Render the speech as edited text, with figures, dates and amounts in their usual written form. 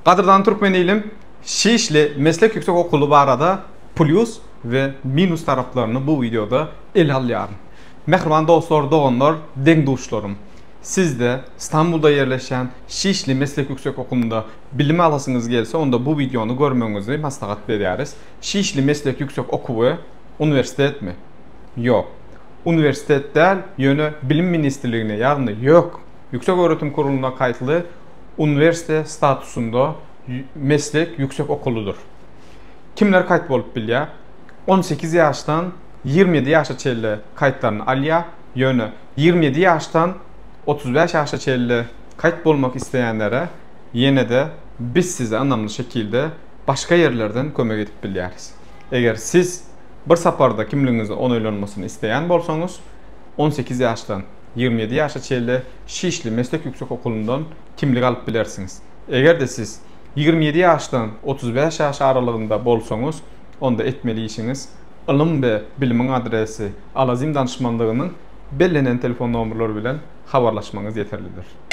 Gadyrdan türkmen ilim, Şişli meslek yüksek okuly barada plýus we minus taraplaryny bu wideoda ele alýaryn. Mähriban dostlar, doganlar, deň-duşlarym! Sizde Stambulda ýerleşýän Şişli meslek yüksek okulynda bilim alasyňyz gelse onda bu wideony görmegiňizi maslahat berýäris. Şişli meslek yüksek okuwy uniwersitetmi? Ýok. Uniwersitet däl, ýöne Bilim ministrligine, ýagny YÖK, Ýüksek öwretim kuruluna kaýtly uniwersite statusynda meslek ýüksek okulydyr. Kimler kaýt bolup bilýär? 18 ýaşdan 27 ýaşa çenli kaýtlaryny alýar, ýöne 27 ýaşdan 35 ýaşa çenli kaýt bolmak isleýänlere ýene-de biz size ynamly şekilde başga ýerlerden kömek edip bilýäris. Eger siz bir saparda kimligiňizi onaýlanmasyny isleýän bolsaňyz, 18 ýaşdan 27 ýaşa çenli Şişli meslek ýüksek okulyndan kimlik alyp bilersiňiz. Eger-de siz 27 ýaşdan 35 ýaş aralygynda bolsaňyz, onda etmeli işiňiz Ylym we bilimiň adresi Alazim danyşmanlygynyň bellenen telefon nomerleri bilen habarlaşmagyňyz ýeterlidir.